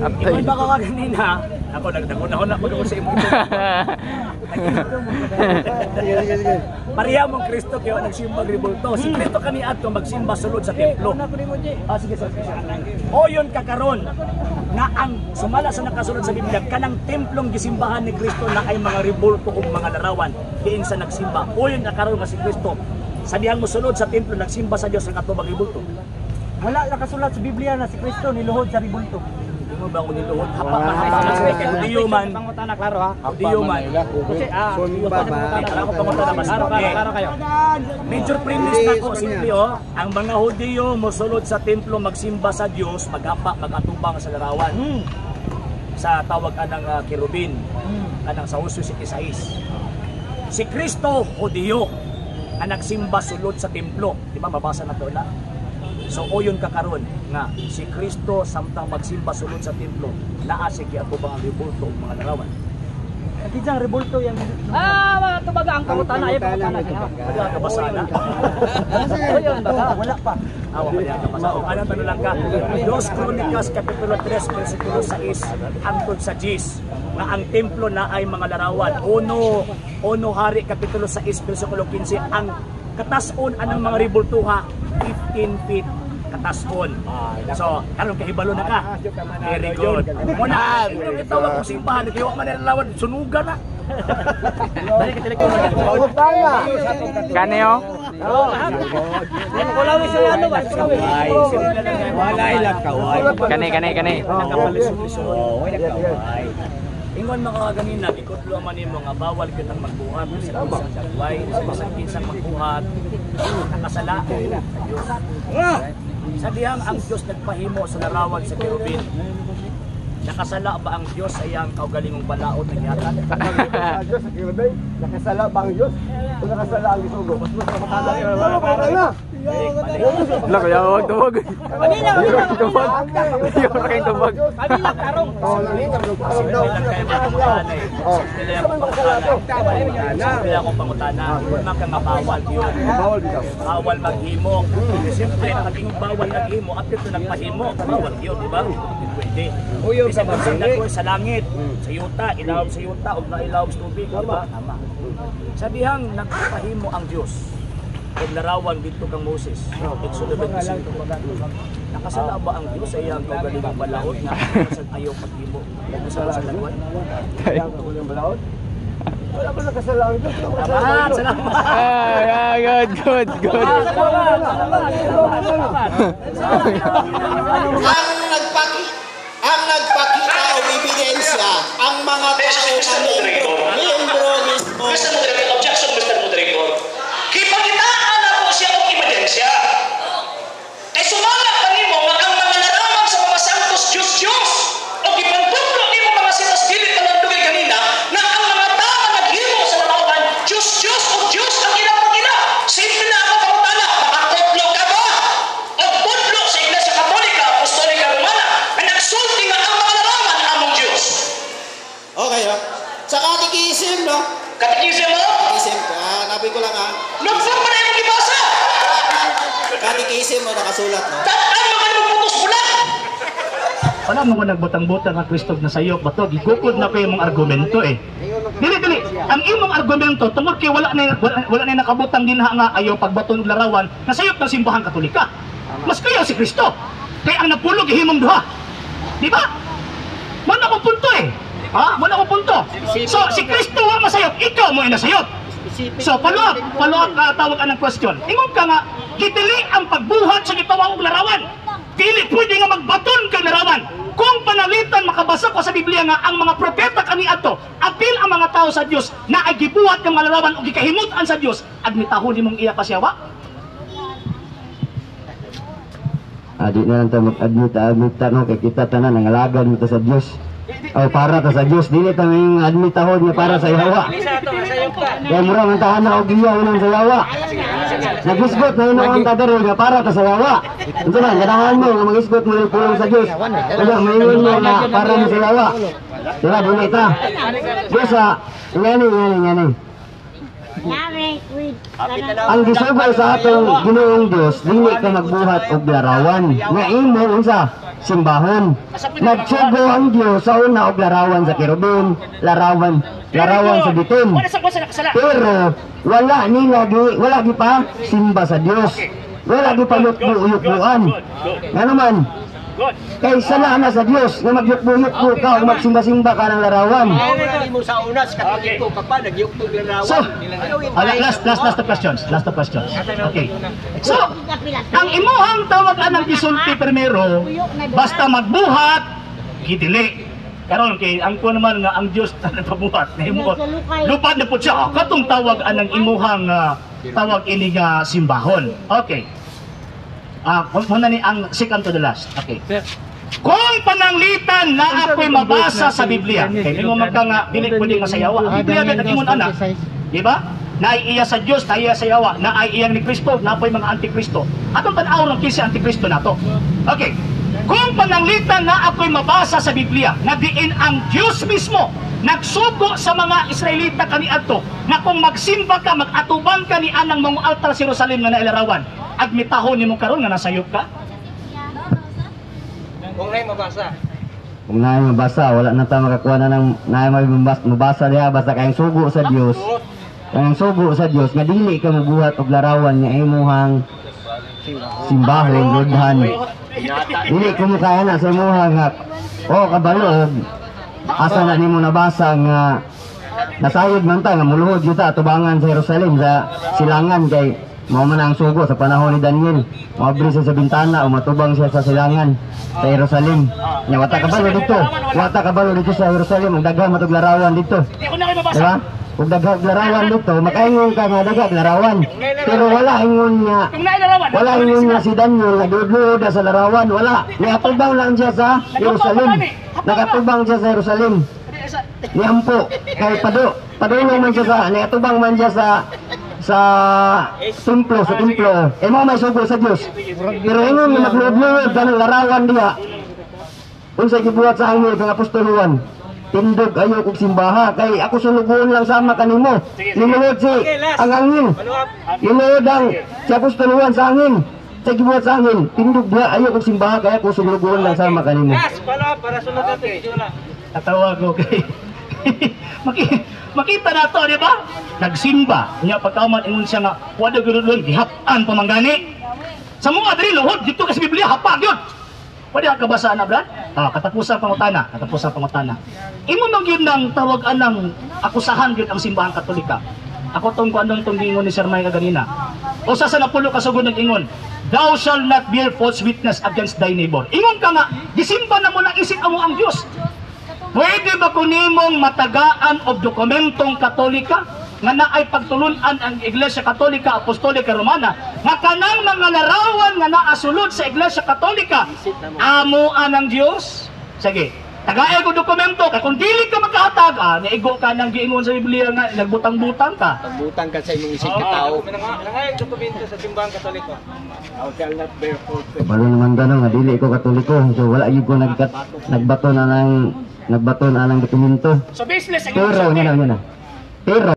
Ingon ba ka kanina? Ako nagdaguna na pag ako sa imo. Pareha mong Kristo kaya nagsimba rebulto. Si Kristo kani adto magsimba sulod sa templo. Ah, sige, sige. O yun kakaron nga ang sumala sa nakasulod sa Biblia kanang templong gisimbahan ni Kristo na ay mga rebulto ug mga larawan diin sa nagsimba. O yun kakaron nga si Kristo sa dihang mosulod sa templo nagsimba sa Dios ang atong rebulto. Wala nakasulat sa Biblia na si Kristo niluhod sa ribulto. Hindi mo ba ako niluhod? Hapa man, hapa man sila kay Hudiyo man. Pangutana klaro ha. Hudiyo man. Kasi Sumba ba? Klaro ko pangutana mas. Klaro, klaro, klaro kayo. Major premise na ko, simple oh. Ang mga Hudiyo mosulod sa templo magsimba sa Dios, maghapa, magatubang sa larawan. Sa tawag anang kerubin, anang sa Hosea 6. Si Kristo Hudiyo ang nagsimba sulod sa templo. Di ba mabasa na to na? So oyon kakaron nga si Kristo samtang magsimba sulod sa templo naa siya giatubang ang rebulto ug mga larawan. Kinsang rebulto yang Ah, tubaga ang pangutana ay pangutana. Wala ka basa na? Oyon baga. Wala pa. Awa pa niya ka basa. O anong tanong lang ka? Dos Kronikas Kapitulo 3 versikulo 6 hangtod sa 10 nga ang templo na ay mga larawan. Uno Uno Hari Kapitulo 6 versikulo 15 ang katason anang mga rebultuha 15 feet katason. So, karon kahibalo na ka. Very good. Muna, ikaw gitawag kong simbahan, kay wa man nilalawan, sunugan na. Kani oh. Kulawi sa ano ba? Kulawi. Walay lang kaway. Kani kani kani. Nakapalisod-lisod. Ingon mga ganina, ikutlo man nimo nga bawal kitang magbuhat sa isang dagway, sa isang kinsang magbuhat, nakasala sa Diyos. Sa dihang ang Diyos nagpahimo sa larawan sa kerubin, nakasala ba ang Diyos sa iyang kaugalingong balaod na gihatag? Sa Diyos sa kerubin, nakasala ba ang Diyos? O nakasala ang isugo? Wala pa na. Wala kaya wag tubag. Tubag. Yung kay tubag. Kami lang karong. Oh, langit ang Simple lang kayo mga pangutana eh. Simple lang akong pangutana. Simple lang akong pangutana. Maka nga bawal yun. Bawal bitaw. Bawal maghimo. Siyempre, pag yung bawal naghimo, at ito nagpahimo, bawal yun, di ba? Hindi pwede. Uyo sa dagway sa langit, sa yuta, ilawom sa yuta, ug na ilawom sa tubig, di ba? Tama. Sa dihang nagpahimo ang Dios og larawan dito kang Moses, Exodo 25. Nakasala ba ang Dios sa iyang kaugalingong balaod nga sa ayaw paghimo? Nakasala sa dagway? Ang balaod? Wala ba nakasala ang Diyos? Salamat, salamat. Ah, good, good, good. Ang nagpakita og ebidensya ang mga tao na miyembro mismo. Mr. Moderator, objection, Mr. Moderator. Gipangitaan na po siya og ebidensya. Kay sumala kanimo nga ang mga larawan sa mga santos Diyos Diyos o gipantudlo nimo mga sitas dili palandugay kanina na ang mga tao nga naghimo sa larawan Diyos Diyos o Diyos ang ilang pagila. Simple na ako pangutana, makatudlo ka ba? O tudlo sa Iglesia Katolika, Apostolika Romana na nagsulti nga ang mga larawan among Diyos. Okay, no? Sa catechism, no? Katekismo, Catechism, hanapin ko lang ha. nagpur pa na imong gibasa. Catechism, no, nakasulat, no? Tataan mo kanimo putos bulat. Wala mo ko nagbutang-butang ang Kristo na sayop ba to? Gigukod na ko imong argumento eh. Dili dili, ang imong argumento tungod kay wala na nakabutang dinha nga ayaw pagbaton og larawan, nasayop ng Simbahan Katolika. Mas kaya si Kristo. Kay ang napulog himong duha. Di ba? Mo na akong punto eh. Ha? Mo na akong punto. So si Kristo wa masayop, ikaw mo ay nasayop. So follow up tawag anang question. Ingon ka nga gidili ang pagbuhat sa gitawag og larawan. Dili pwede nga magbaton kay larawan. Kung panalitan makabasa ko sa Biblia nga ang mga propeta kaniadto, apil ang mga tao sa Dios na ay gibuhat ng mga larawan o gikahimut-an sa Dios, admitahon nimong iya pasiyawa? Adi na lang ta mag-admit admit ta no kay kita tanan nangalagad mo ta sa Dios. O para ta sa Dios, dili ta may admit ahon nga para sa yawa. Kaya mura man tahan na og iya unang sa yawa. Nagisgot na ino ang tadaro nga para ta sa yawa. Unsa man ganahan mo nga magisgot mo ng pulong sa Dios. Kaya maingon mo na para mo sa yawa. Diba dili ta? Dios ngani ngani ngani. Ang gisugay sa atong Ginoong Dios dili ka magbuhat og larawan nga imo unsa? simbahon. Nagsugo ang Dios sa una og larawan sa kerubin, larawan larawan sa bitin. Wala sa wala nakasala. Pero wala nila gi wala gi pa simba sa Dios. Wala gi pa yukbo-yukbuan. Nga naman, Good. kay sala na sa Dios nga magyukbo-yukbo ka o magsimba-simba ka ng larawan. Mo sa una, sa Katoliko ka pa, nagyuktog larawan. So, last last last two questions, last two questions. Okay. So, ang imuhang tawag anang gisulti primero, basta magbuhat, gidili. Karon kay ang ko naman nga ang Dios na nagpabuhat nahimo. Lupad na pud siya. Ah, katong tawag anang imuhang tawag ini nga simbahon. Okay. Muna ni ang second to the last. Okay. Kung pananglitan na ako'y mabasa sa Biblia, kay ningon man ka nga dili pwede nga sayawa. Ang Biblia ba nag-ingon ana? Di ba? Naay iya sa Dios, naay iya sa yawa, naay iyang ni Kristo, napoy mga antikristo. Atong tan-aw ng kinsa antikristo nato. Okay. Kung pananglitan na ako'y mabasa sa Biblia, na diin ang Dios mismo nagsugo sa mga Israelita kaniadto na kung magsimba ka, mag-atubang ka ni anang mga altar sa Jerusalem nga nailarawan, admitahon nimo karon nga nasayop ka? Kung naay mabasa. Kung naay mabasa, wala na ta makakuha na ng naay mabasa diha basta kayang sugo sa Dios. Kayang sugo sa Dios nga dili ka mobuhat og larawan nga imuhang simbahon, lodhan. Dili ko mo kaya na sa imuha nga oh kabalo og asa na nimo nabasa nga nasayod man ta nga muluhod gyud ta atubangan sa Jerusalem sa silangan kay mao man ang sugo sa panahon ni Daniel. Moabri siya sa bintana o matubang siya sa silangan sa Jerusalem. Nya wata kabalo dito. Wata kabalo dito sa Jerusalem, ang daghan matug larawan dito. Di ko na kayo mabasa. Diba? Kung daghang larawan dito, makaingon ka nga daghang larawan. Pero wala ingon nga Kung nailarawan, wala ingon nga si Daniel nagluod sa larawan, wala. Niatubang lang siya sa Jerusalem. Nakatubang siya sa Jerusalem. Niampo kay padulong man siya sa niatubang man siya sa sa templo, sa templo. Eh mo may sugo sa Dios. Pero ingon nga nagluod-luod ka ng larawan diha. Unsa gibuhat sa anghel kang Apostol Juan? Tindog ayo kog simbaha kay ako sulugoon lang sama kanimo. Niluhod si ang anghel. Niluhod ang si Apostol Juan sa anghel. Sa gibuhat sa anghel, tindog diha ayo kog simbaha kay ako sulugoon lang sama kanimo. Last, follow up para sunod natin. Juna. Natawag ko kay makita na to, di ba? Nagsimba. Nya pagkauman ingon siya nga wala gyud doon gihap-an pa man gani. Sa mga diri luhod dito ka sa Biblia hapag yun. Pwede ka kabasa na, Brad? Katapusan pangutana, katapusan pangutana. Imo man gyud nang tawag anang akusahan gyud ang simbahang Katolika. Ako tong kuan tong giingon ni Sir Mike kaganina. Usa sa napulo ka sugod nag-ingon, "Thou shall not bear false witness against thy neighbor." Ingon ka nga, gisimba na mo na isip amo ang Dios. Pwede ba kunimong matagaan og dokumentong Katolika nga naay pagtulun-an ang Iglesia Katolika Apostolika Romana nga kanang mga larawan nga naasulod sa Iglesia Katolika amo ang Dios? Sige, tagaay ko dokumento kay kung dili ka makahatag, naigo ka nang giingon sa Biblia nga nagbutang-butang ka. Pagbutang ka sa imong isig ka tao. Nangayag dokumento sa simbahang Katoliko. Thou shall not bear false witness. Kabalo naman gano nga dili ko Katoliko. So wala gyud ko nagbato na ng dokumento. So baseless ang Pero ngano ngano. Pero